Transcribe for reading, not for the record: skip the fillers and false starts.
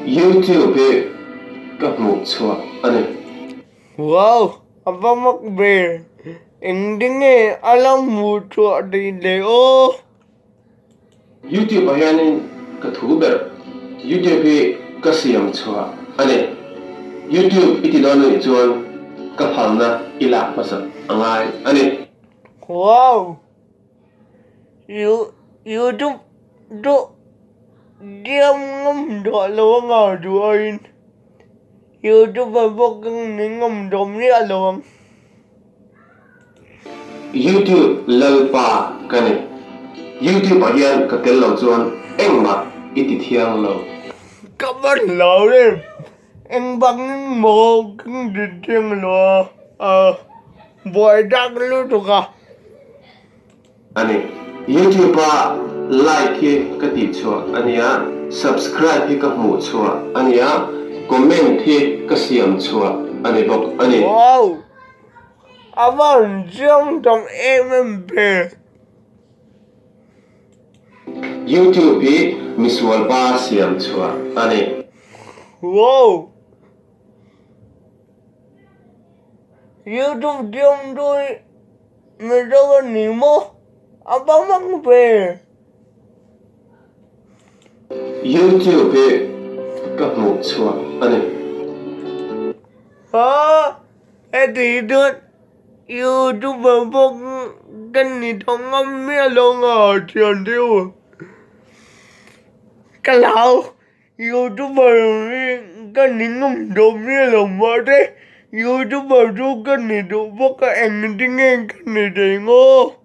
YouTube hi ka hmuh chhuah a ni. Wow! A va mak ve! Engtin nge a la hmuh chhuah theih le aw? YouTube ah hianin ka thu ber YouTube hi ka siam chhuah a ni. YouTube i ti dawn anih chuan ka phalna i lak hmasak a ngai a ni. Wow! YouTube chu diam ngam tawh lo anga duh aiin YouTuber bawk ang ni ngam tawh miah lo ang. YouTube Lalpa ka ni. YouTube ah hian ka tel lo chuan engmah i ti thiang lo. Ka ban lo em, engvangin maw ka ti thiang lo a, buai tak lutuk a. A ni. YouTube a like hi ka tih chhuah a nia, subscribe hi ka hmuh chhuah a nia, comment hi ka siam chhuah a ni bawk a ni. Wow! A van chiang tam em em ve. YouTube hi misual pa siam chhuah a ni. Wow! YouTube chiang chu Mizo a ni maw? A va mang ve. YouTube hi ka hmuh chhuah a ni. Haa heti chuan youtuber pawh ka ni tawh ngam miah lo nga thian deuh ka hlau. Youtuber hi ka ni ngam tawh miah lo mahse youtuber chu ka ni duh bawk a engtin nge ka ni thei ngaw.